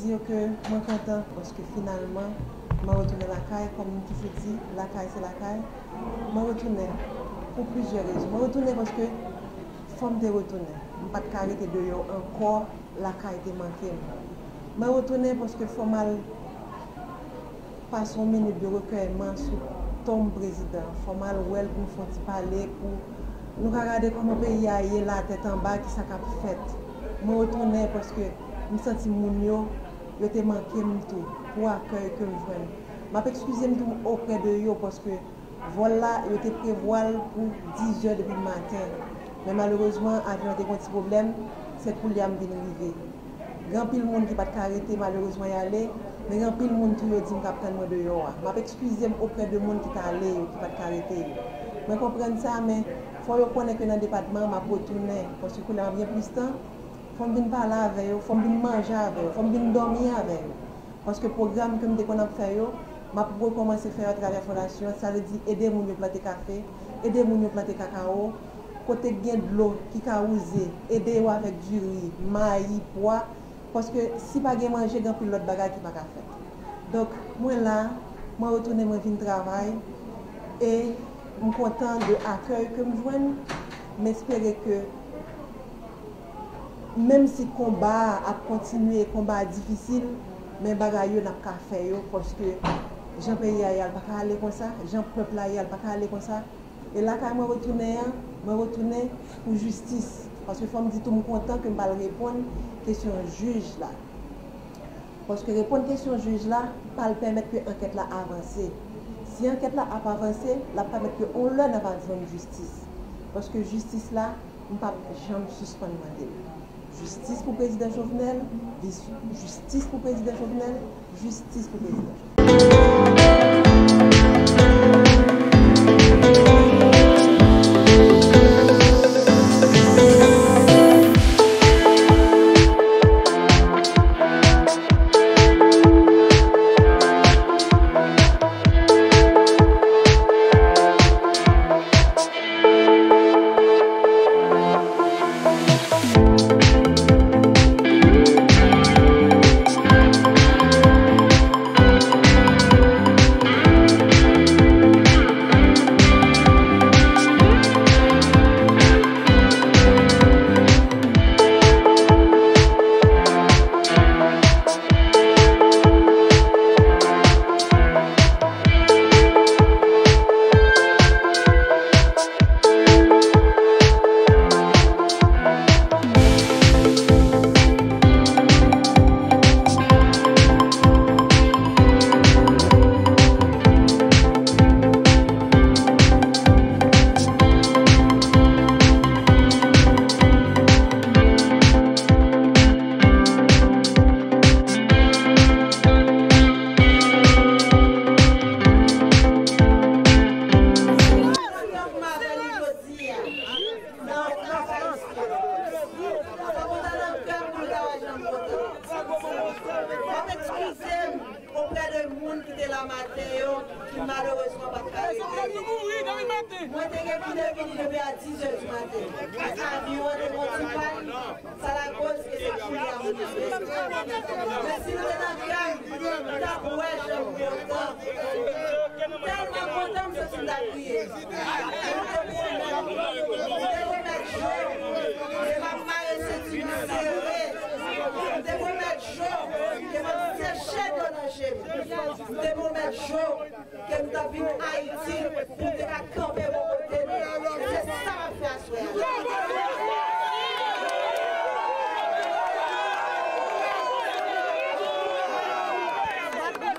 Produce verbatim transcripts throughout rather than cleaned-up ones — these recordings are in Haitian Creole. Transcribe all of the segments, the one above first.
Di yo ke mwen kontan paske finalman mwen retounen lakay, kòm m toujou di, lakay se lakay. Mwen retounen pou plizyè rezon. Mwen retounen paske fò m te retounen. M pa t ka rete deyò ankò, lakay te manke m. Mwen retounen paske fò m al pase yon minit de rekèyman sou tonm prezidan. Fò m al wè l pou n fè yon ti pale, pou nou ka gade kòman peyi a ye la, tèt anba, kisa k ap fèt. Mwen retounen paske m santi moun yo, yo te manke m tou, pou akèy ke m jwenn. M ap ekskize m tou oprè de yo, paske vòl la, yo te prevwa l pou diz è depi maten. Men malerezman, avyon an te gen yon ti pwoblèm, se koulye a m vin rive. Gen anpil moun ki pa t ka rete, malerezman, y ale, men gen anpil moun tou yo di m k ap tann mwen deyò a. M ap ekskize m oprè de moun ki t ale yo, ki pa t ka rete yo. Mwen konprann sa, men fò yo konnen ke nan depatman an, m ap retounen, paske koulye a m ap gen plis tan, fò m vin pale avè yo, fò m vin manje avè yo, fò m vin dòmi avè yo. Paske pwogram ke m te konn ap fè yo, m ap rekòmanse fè yo atravè fondasyon an, sa vle di ede moun yo plante kafe, ede moun yo plante kakawo, kote k gen dlo ki ka wouze, ede yo avèk diri, mayi, pwa, paske si pa gen manje, gen anpil lòt bagay ki pa ka fèt. Donk, mwen la, mwen retounen, mwen vin travay, e m kontan de akèy ke m jwenn, m espere ke menm si konba a ap kontinye, konba a difisil, men bagay yo n ap ka fè yo, paske jan peyi a ye a, l pa ka ale konsa, jan pèp la ye a, l pa ka ale konsa. E lakay mwen retounen an, mwen retounen pou jistis. Paske fò m di tou, m kontan ke m pral reponn kesyon jij la. Paske reponn kesyon jij la pral pèmèt ke ankèt la avanse. Si ankèt la ap avanse, l ap pèmèt ke on lè n ap jwenn jistis. Paske jistis la, m p ap janm sispann mande l. Jistis pou prezidan Jovenel, vis-, jistis pou prezidan Jovenel, jistis pou prezidan Jovenel. Oprè de moun ki te la maten yo, ki malerezman pa t ka rete. Mwen te gen pou devini depi a diz è di maten. Avyon an te gen yon ti pàn, sa lakoz ke se koulye a moun yo rete. Men si nou te nan kay, nou t ap wè jan m kontan. M tèlman kontan, m santi m ta kriye. M te pwomèt, m te remèt je, e m ap mare senti m sere. M te pwomèt je ke m ap seche dlo nan je m. M te pwomèt je ke m t ap vin Ayiti pou m te ka kanpe bò kote nou. E se sa m ap fè aswè a.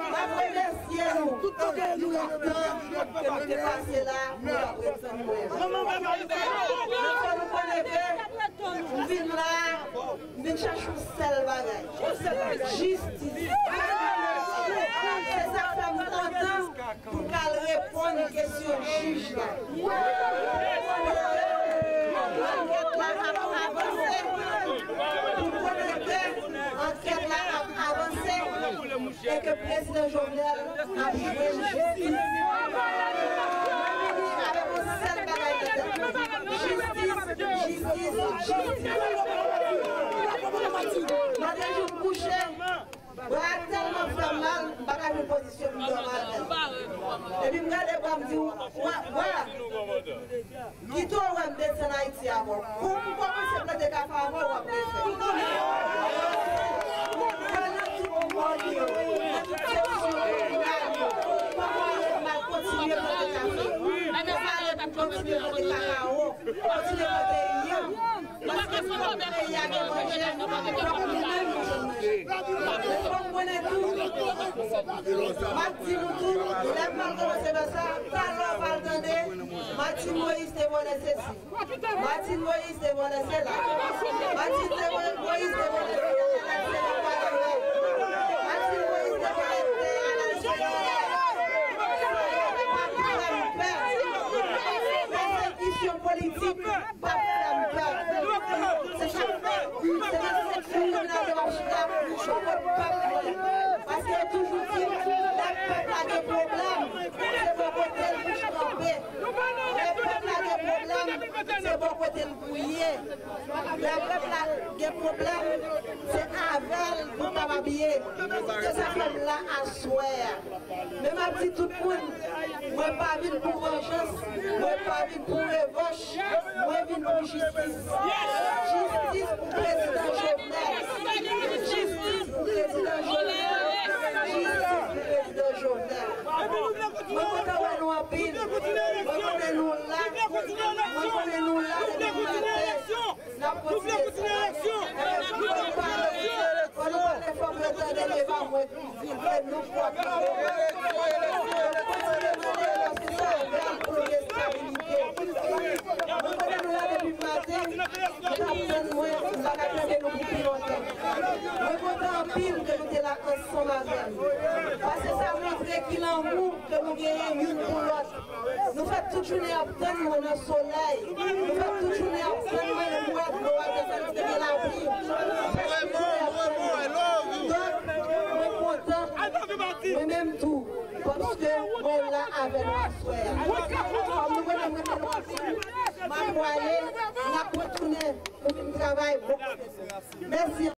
M ap remèsye nou. Nou kontan ke nou te pase la pou n ap ret zanmi mwen. Men fò nou konnen ke m vin la, m vin chache yon sèl bagay. Jistis. Se sa k fè m kontan pou m ka al reponn kesyon jij la. Ankèt la ap avanse. Pou m konnen ke ankèt la ap avanse. E ke prezidan Jovenel ap jwenn jistis. Mwen vini avèk yon sèl bagay nan tèt mwen. Jistis, jistis, jistis. Mwen te jwenn kouche. Bra a tèlman fè m mal, m pa ka jwenn pozisyon pou m dòmi avè l. Epi m gade bra, m di, "Wa, wa, kite w wè m desann Ayiti avè w. Kou m kòmanse plante kafe avè w, w ap refè." Wè nan tout mòn yo, nan tout seksyon tribinal yo, kòman w ap kontinye plante kafe? Kòman w ap kontinye plante kakawo? Kontinye plante yanm? Paske si peyi a gen manje, fòk nou menm nou jwenn manje. Men fòk m konnen tou, m ap di nou tou, lè m pral kòmanse fè sa, talè w pral tande, Martine Moïse te vòlè sesi, Martine Moïse te vòlè sela, Martine te vòlè, Moïse te vòlè sela, Martine Moïse te vòlè tè a, Martine Moïse te vòlè tè a. Pa fè m pè. Pèsekisyon politik p ap fè m pè. Se sa k fè, se nan seksyon tribinal yo m ap chita, bò kot pèp mwen. Paske yo toujou di, lè pèp la gen pwoblèm, se bò kote l pou l kanpe. Lè pèp la gen pwoblèm, se bò kote l pou l ye. Lè pèp la gen pwoblèm, se avè l pou l kapab ye. Se sa k fè m la aswè a. Men m ap di tout moun, mwen pa vin pou vanjans, mwen pa vin pou revanch, mwen vin pou jistis. Jistis pou prezidan Jovenel. Jistis pou prezidan Jovenel. Jistis pou prezidan Jovenel. Mwen kontan wè nou anpil. Mwen konnen nou la. Mwen konnen nou la depi maten. N ap kontinye travay. Fò nou pale, fò nou pale, fò nou tande, e pa mwen ki di l, se nou k ap mande. N ap kontinye mande, paske se avè l pou nou gen estabilite. Mwen konnen nou la depi maten, nou t ap tann mwen, m pa ka tande nou pou pi lontan. Mwen kontan anpil ke nou te la ansanm avè m. Paske sa montre ki lanmou ke nou genyen youn pou lòt. Nou fè tout jounen ap tann mwen nan solèy. Nou fè tout jounen ap tann mwen lè m wè dlo a desann, se gen lapli. Nou fè tout jounen ap tann mwen. Donk, mwen kontan, mwen menm tou, paske mwen la avè nou aswè a. Kòm nou konnen mwen te lwa, m ap prale, m ap retounen pou vin travay bò kote nou. Mèsi.